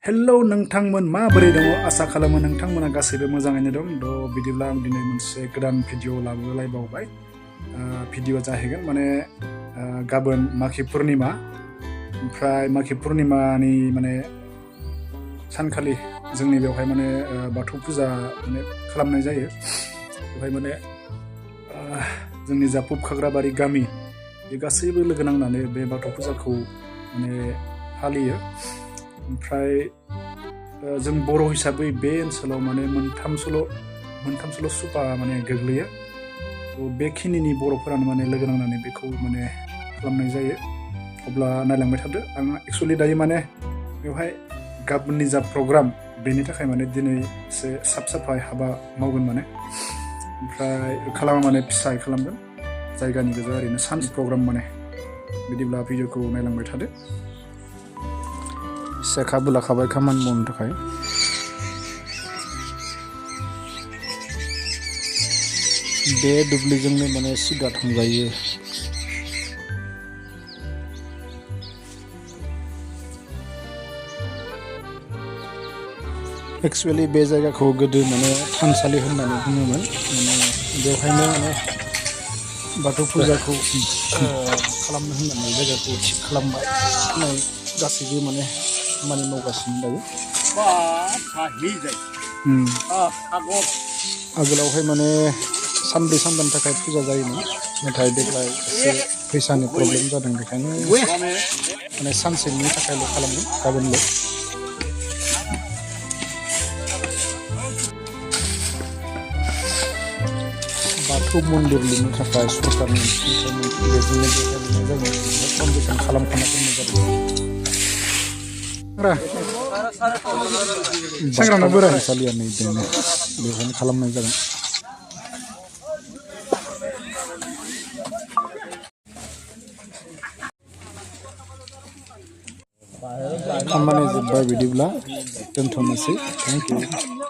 hello नोंथांमोन माबोरै दङ आसा खालामो नोंथांमोना गासैबो मोजाङैनो दं बिदिब्ला आं दिनै मोनसे गोदान भिडिअ लाबोलायबावबाय भिडिअ जाहैगोन माने गाबोन माघि पुर्णिमा ओमफ्राय माघि पुर्णिमानि माने सानखालि जोंनि बेवहाय माने बाथौ फुजा माने खालामनाय जायो बेवहाय माने जोंनि जा पुबखाग्राबारि गामि बे गासैबो लोगो नांनानै बे बाथौ फुजाखौ माने फालियो ओमफ्राय जों बर' हिसाबै बे ओनसोलाव माने मोनथामसोल' सुबा माने गोग्लैयो बेखिनिनि बर'फोरानो माने लोगो नांनानै बेखौ माने खालामनाय जायो अब्ला नायलांबाय थादो आं एक्सुअलि दायो माने बेवहाय गाबोननि जा प्रग्राम बेनि थाखाय माने दिनै एसे साफाय हाबा मावगोन माने ओमफ्राय खालामा माने फिसायै खालामगोन जायगानि गोजा ओरैनो सानसे प्रग्राम माने बिदिब्ला भिडिअखौ नायलांबाय थादो सेखा बोलाखाबाय खामानि मावनो थाखाय बे दुब्लिजोंनो माने सिदा थांजायो एक्चुअली बे जायगाखौ गोदो माने थानसालि होननानै बुङोमोन माने बेवहायनो माने बाथौ फुजाखौ खालामनो होननानै जायगाखौ थिग खालामबाय गासैबो माने खामानि मावगासिनो दायो आगोलावहाय माने सानब्रै सानबानि थाखाय फुजा जायोमोन नाथाय देग्लाय एसे फैसानि प्रब्लेम जादों बेखायनो माने सानसेनि थाखायल' खालामगोन गाबोनल' बाथौ मन्दिर लुनो थाखाय सरकारनि अनसुंथाइ फाउन्डेसन खालामखाना दोननाय जादों सांग्रांना बोराय थानसालिया नै बेनो बेवहायनो खालामनाय जागोन खामानि जोब्बाय बिदिब्ला दोनथ'नोसै थेंक इउ